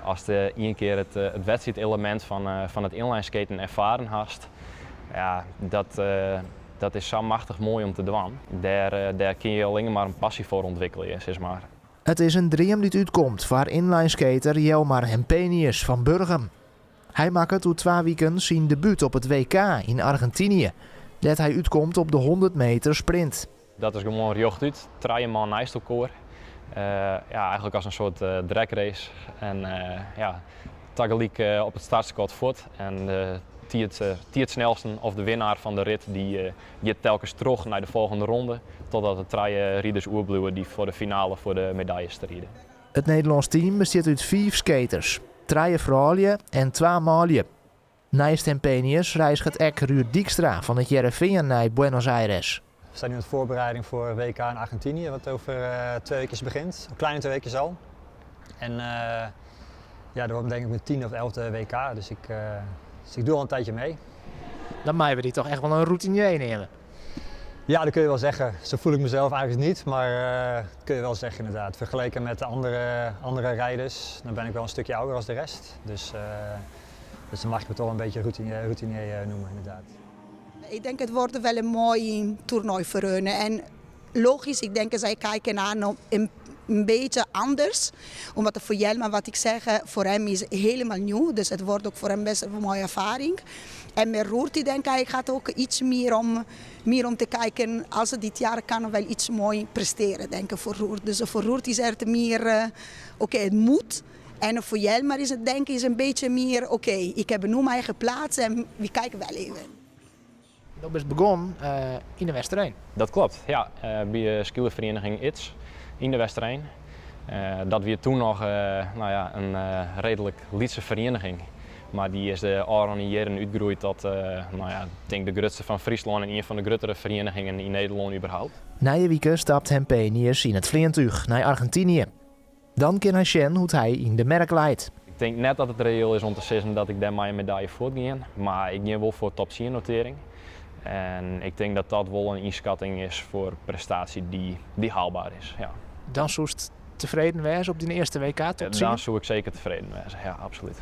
Ast ien kear it wedstriidelemint fan it inlineskaten erfaren hast, ja, dat is sa machtich moai om te dwaan. Dêr kinne je allinne mar in passy foar ûntwikkelje, sis mar. It is in dream dy't útkomt foar inlineskater Jelmar Hempenius fan Burgum. Hy makket oer 2 wiken syn debút op it WK yn Argentinië, dêr't hy útkomt op de 100 meter sprint. Dat is gewoan rjochtút, trije man neist elkoar. Ja, eigentlik as in soart dragrace. En ja, tagelyk op it startskot fuort. En de tiidsnelsten of de winnaar fan de rit dy giet telkens troch nei de folgjende ronde, totdat der trije riders oerbliuwe dy't foar de finale foar de medaljes stride. It Nederlânsk team bestiet út fiif skaters, trije froulju en twa manlju. Neist Hempenius reizget ek Ruurd Dijkstra fan It Hearrenfean nei Buenos Aires. We zijn nu aan het voorbereiding voor WK in Argentinië, wat over 2 weken begint. Een kleine 2 weken al. En ja, dat wordt denk ik mijn 10e of 11e WK, dus ik doe al een tijdje mee. Dan meie we dy toch echt wol in routinier neame. Ja, dat kun je wel zeggen. Zo voel ik mezelf eigenlijk niet, maar dat kun je wel zeggen inderdaad. Vergeleken met de andere rijders, dan ben ik wel een stukje ouder als de rest. Dus dan mag je me toch wel een beetje routinier noemen inderdaad. Ik denk het wordt wel een mooi toernooi voor hun. En logisch, ik denk zij kijken aan een beetje anders. Omdat voor Jelma, wat ik zeg, voor hem is helemaal nieuw. Dus het wordt ook voor hem best een mooie ervaring. En met Ruurd, ik denk hij gaat ook iets meer om te kijken, als het dit jaar kan wel iets mooi presteren, denk ik, voor Ruurd. Dus voor Ruurd is het meer, oké, het moet. En voor Jelmar is het denk ik is een beetje meer, oké, ik heb nu mijn eigen plaats en we kijken wel even. Do bist begûn yn de Westereen. Dat klopt, ja. By de skeelerferiening ITS yn de Westereen. Dat wie doe noch nou ja, in reedlik lytse feriening. Mar dy is de ôfrûne jierren útgroeid tot nou ja, tink de grutste fan Fryslân en ien fan de gruttere ferieningen yn Nederlân überhaupt. Nije wike stapt Hempenius yn it fleantúch nei Argentinië. Dan kin hy sjen hoe't hy yn de merk leit. Ik tink net dat it reëel is om te sizzen dat ik dêr mei in medalje fuortgean, mar ik gean wol foar top 10 notearring. En ik tink dat dat wol in ynskatting is foar prestaasje dy't haalber is. Ja. Dan soest tefreden wêze op dyn earste WK top 10? Dan soe ik seker tefreden wêze, ja, absolút.